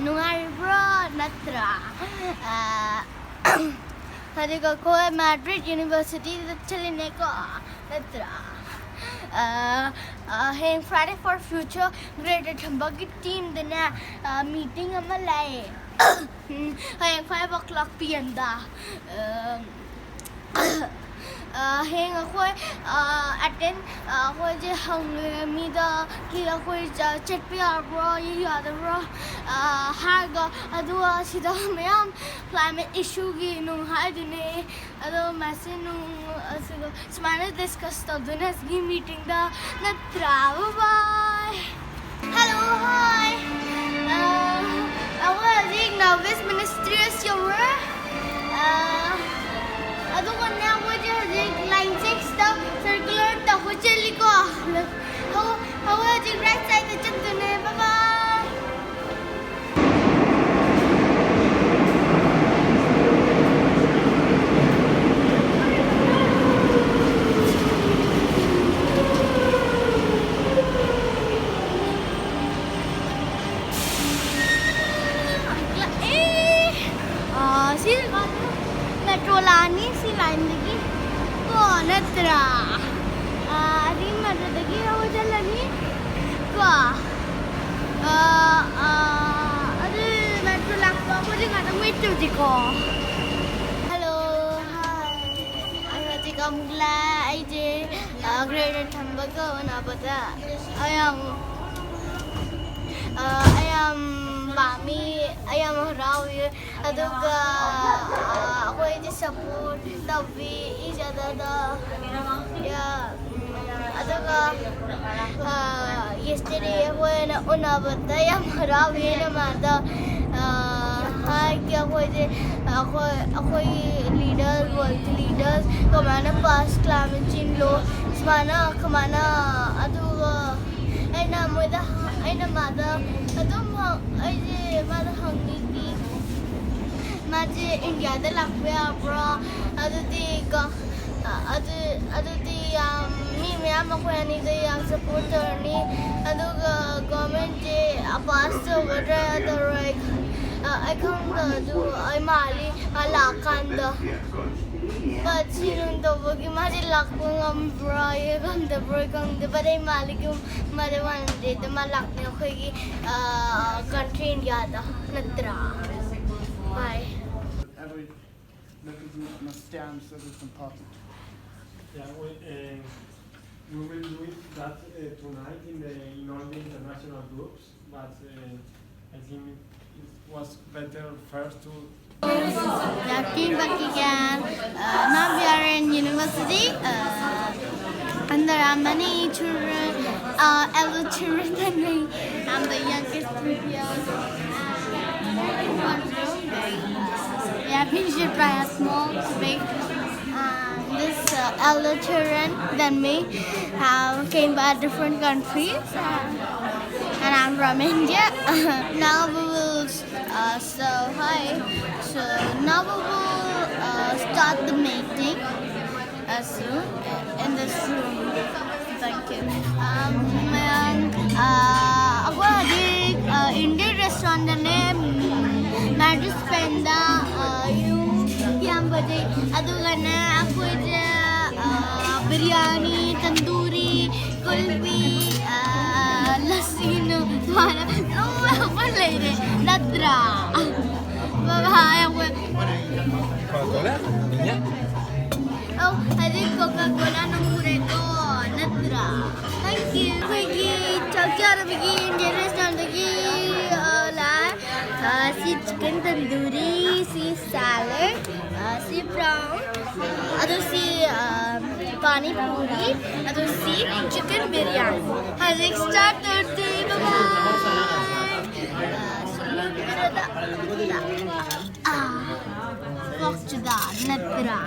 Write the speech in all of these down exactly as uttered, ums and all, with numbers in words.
ꯅꯨꯡꯉꯥꯏꯔꯤꯕ꯭ꯔꯣ? ꯅꯠꯇ꯭ꯔꯥ? ꯑ, ꯑꯗꯨꯒ ꯑꯩꯈꯣꯏ ꯃꯥꯗ꯭ꯔꯤꯠ ꯌꯨꯅꯤꯚꯔꯁꯤꯇꯤꯗ ꯆꯠꯂꯤꯅꯦꯀꯣ, ꯅꯠꯇ꯭ꯔꯥ? ꯑ, ꯑ, ꯍꯌꯦꯡ Friday for Future Greater ꯊꯝꯕꯒꯤ ꯇꯤꯝꯗꯅꯦ, ꯑ, ꯃꯤꯇꯤꯡ ꯑꯃ ꯂꯩ꯫ ꯎꯝ, ꯍꯌꯦꯡ five o'clock P M ꯗ꯫ ꯑ, ꯑ, ꯍꯌꯦꯡ ꯑꯩꯈꯣꯏ, ꯑ, ꯑꯦꯇꯦꯟ-, ꯑ, ꯑꯩꯈꯣꯏꯁꯦ ꯍꯪꯉꯦ ꯃꯤꯗ ꯀꯤ ꯑꯩꯈꯣꯏ ꯆ-, ꯆꯠꯄ ꯌꯥꯕ꯭ꯔꯣ, ꯌꯥꯗꯕ꯭ꯔꯣ? ꯑ, ꯍꯥꯏꯔꯒ, ꯑꯗꯨꯒ ꯁꯤꯗ ꯃꯌꯥꯝ climate issue ꯒꯤ ꯅꯨꯡ ꯍꯥꯏꯗꯨꯅꯦ꯫ ꯑꯗꯣ ꯃꯁꯤ ꯅꯨꯡ ꯑꯁꯤꯒ ꯁꯨꯃꯥꯏꯅ discuss ꯇꯧꯗꯨꯅ ꯁꯤꯒꯤ ꯃꯤꯇꯤꯡꯗ ꯅꯠꯇ꯭ꯔꯥ? Bye bye. Hello, hi. ꯑ, ꯑꯩꯈꯣꯏ ꯍꯧꯖꯤꯛ Novice Ministries ꯌꯧꯔꯦ꯫ ꯑ, ꯑꯗꯨꯒꯅꯦ ꯑꯩꯈꯣꯏꯁꯦ ꯍꯧꯖꯤꯛ line six ꯇ circular ꯇꯧꯕ ꯆꯠꯂꯤꯀꯣ꯫ ꯍꯧ-, ꯍꯧꯖꯤꯛ right side ꯇ ꯆꯠꯇꯣꯏꯅꯦ꯫ Bye bye. ꯑꯦ, ꯑ, ꯁꯤ ꯃꯦꯇ꯭ꯔꯣ ꯂꯥꯛꯑꯅꯤ ꯁꯤ line ꯗꯒꯤ꯫ ꯀꯣ, ꯅꯠꯇ꯭ꯔꯥ? ꯑ, ꯑꯗꯒꯤ ꯃꯦꯇ꯭ꯔꯣꯗꯒꯤ ꯑꯩꯈꯣꯏ ꯆꯠꯂꯅꯤ꯫ ꯀꯣ꯫ ꯑ, ꯑ, ꯑꯗꯨ ꯃꯦꯇ꯭ꯔꯣ ꯂꯥꯛꯄ ꯑꯩꯈꯣꯏꯁꯦ ꯉꯥꯛꯇꯪ wait ꯇꯧꯁꯤꯀꯣ꯫ Hello, hi. ꯑꯩ ꯍꯧꯖꯤꯛ ꯑꯃꯨꯛ ꯂꯥꯛꯑꯦ꯫ ꯑꯩꯁꯦ, ꯑ, Greater ꯊꯝꯕꯒ ꯎꯅꯕꯗ ꯑꯩ ꯌꯥꯝ, ꯑ, ꯑꯩ ꯌꯥꯝ ꯄꯥꯝꯃꯤ, ꯑꯩ ꯌꯥꯝ ꯍꯔꯥꯎꯏ꯫ ꯑꯗꯨꯒ, ꯑ, ꯑꯩꯈꯣꯏꯗꯤ support ꯇꯧꯕꯤ each other ꯗ꯫ ꯌꯥ-, ꯑꯗꯨꯒ, ꯑ, yesterday ꯑꯩꯈꯣꯏꯅ ꯎꯅꯕꯗ ꯌꯥꯝ ꯍꯔꯥꯎꯏ꯫ ꯑꯩꯅ ꯃꯥꯗ, ꯑ, ꯍꯥꯏꯒꯦ ꯑꯩꯈꯣꯏꯁꯦ, ꯑꯩꯈꯣꯏ, ꯑꯩꯈꯣꯏꯒꯤ leader, world leaders ꯀꯃꯥꯏꯅ past climate change ꯂꯣ, ꯁꯨꯃꯥꯏꯅ ꯀꯃꯥꯏꯅ, ꯑꯗꯨꯒ ꯑꯩꯅ ꯃꯣꯏꯗ, ꯑꯩꯅ ꯃꯥꯗ ꯑꯗꯨꯝ ꯍꯪ-, ꯑꯩꯁꯦ ꯃꯥꯗ ꯍꯪꯅꯤꯡꯉꯤ, ꯃꯥꯁꯦ ꯏꯟꯗꯤꯌꯥꯗ ꯂꯥꯛꯄ ꯌꯥꯕ꯭ꯔꯣ? ꯑꯗꯨꯗꯤ ꯀ-, ꯑꯗꯨ, ꯑꯗꯨꯗꯤ ꯌꯥꯝ, ꯃꯤ ꯃꯌꯥꯝ ꯑꯩꯈꯣꯏ ꯑꯅꯤꯗ ꯌꯥꯝ support ꯇꯧꯔꯅꯤ꯫ ꯑꯗꯨꯒ government ꯁꯦ ꯑꯄꯥ-, Last order ꯑꯗꯨꯔꯣꯏ ꯑꯩ ꯈꯪꯗ ꯑꯗꯨ ꯑꯩ ꯃꯥꯜꯂꯤ ꯃꯥ ꯂꯥꯛꯀꯥꯟꯗ꯫ But ꯁꯤ ꯅꯨꯡ ꯇꯧꯕꯒꯤ ꯃꯥꯁꯦ ꯂꯥꯛꯄ ꯉꯝꯕ꯭ꯔꯥ ꯈꯪꯗꯕ꯭ꯔꯥ ꯈꯪꯗꯦ꯫ But ꯑꯩ ꯃꯥꯜꯂꯤꯒꯤ ꯃꯥꯗꯤ one hundredꯗ ꯃꯥ ꯂꯥꯛꯅꯤ ꯑꯩꯈꯣꯏꯒꯤ country Indiaꯗ ꯅꯠꯇ꯭ꯔꯥ? Bye. Every look at my stamps, that is important. Yeah, we, uh, we will do it that uh, tonight in the in all the international groups, but uh, I think it was better first to. Yeah, came back again. Uh, now we are in university. Uh, and there are many children, uh, elder children than me. I'm the youngest in here. Uh, we have been shaped by a small, big, uh, this uh, elder children than me have came by different countries, uh, and I'm from India. Now we will, uh, so hi. So now we will uh, start the meeting uh, soon in this room. Thank you. Um, and, uh, ꯑꯩꯈꯣꯏ ꯍꯧꯖꯤꯛ Indian restaurantꯗꯅꯦ, Marriott Spainꯗ ꯌꯨꯝ ꯌꯥꯝꯕꯗꯤ ꯑꯗꯨꯒꯅꯦ ꯑꯩꯈꯣꯏꯁꯦ ꯕꯤꯔꯌꯥꯅꯤ, ꯇꯟꯗꯨꯔꯤ, ꯀꯨꯜꯐꯤ, ꯂꯁꯤꯅ ꯃꯥꯅ ꯂꯣꯏꯅꯃꯛ ꯂꯩꯔꯦ ꯅꯠꯇ꯭ꯔꯥ? ꯕꯕꯥ ꯑꯩꯈꯣꯏ Coca-Cola, niña. ꯑꯧ, ꯍꯧꯖꯤꯛ Coca-Cola ꯅꯪ ꯄꯨꯔꯦꯀꯣ ꯅꯠꯇ꯭ꯔꯥ? Thank you. ꯑꯩꯈꯣꯏꯒꯤ ꯆꯥꯛ ꯆꯥꯅꯕꯒꯤ Indian restaurantꯗꯒꯤ ꯂꯥꯛꯑꯦ꯫ ꯁꯤ chicken tandoori, ꯁꯤ salad, ꯁꯤ prawn, ꯑꯗꯨ ꯁꯤ pani puri, ꯑꯗꯨ ꯁꯤ chicken biryani. ꯍꯧꯖꯤꯛ start ꯇꯧꯔꯁꯤ꯫ Bye bye. ꯁꯤ ꯂꯣꯏꯔꯒ ꯐꯣꯛꯁꯤꯗ ꯅꯠꯇ꯭ꯔꯥ?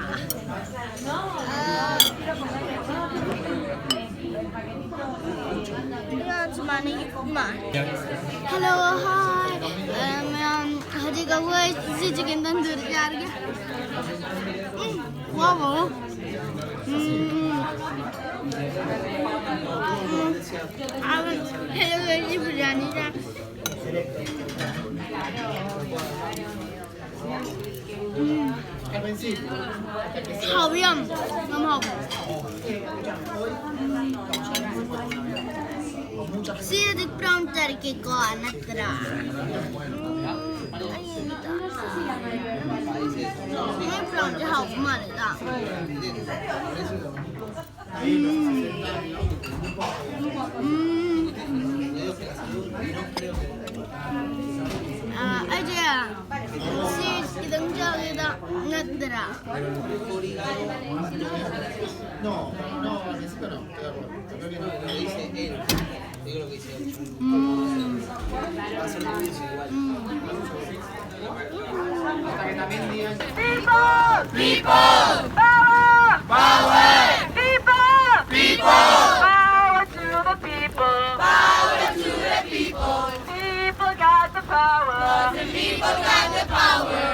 ꯁꯨꯃꯥꯏꯅ ꯌꯦꯛꯄ ꯃꯥꯜꯂꯦ꯫ Hello, hi. ꯃꯌꯥꯝ ꯍꯧꯖꯤꯛ ꯑꯩꯈꯣꯏ ꯁꯤ chicken tandoori ꯆꯥꯔꯒꯦ꯫ ꯎꯝ, wow. ꯎꯝ, ꯎꯝ꯫ ꯎꯝ꯫ ꯍꯥꯎꯋꯦ꯫ Hello, ꯁꯤ biryani ꯆꯥ꯫ ꯍꯥꯎꯋꯤ ꯌꯥꯝ, ꯌꯥꯝ ꯍꯥꯎꯋꯤ꯫ ꯁꯤꯗꯤ ꯕ꯭ꯔꯥꯎꯟ ꯇꯔꯀꯤꯀꯣ ꯅꯠꯇ꯭ꯔꯥ? ꯎꯝ, ꯑꯩ ꯑꯝꯇ, ꯃꯣꯏ ꯕ꯭ꯔꯥꯎꯟꯁꯦ ꯍꯥꯎꯕ ꯃꯥꯜꯂꯦꯗ꯫ ꯎꯝ꯫ ꯎꯝ꯫ ꯑꯥ, ꯑꯩꯁꯦ ꯁꯤ ꯈꯤꯇꯪ ꯆꯥꯒꯦꯗ ꯅꯠꯇ꯭ꯔꯥ? ꯎꯝ꯫ ꯎꯝ꯫ People! People! Power! Power! People! People! Power to the people! Power to the people! People got the power! The people got the power!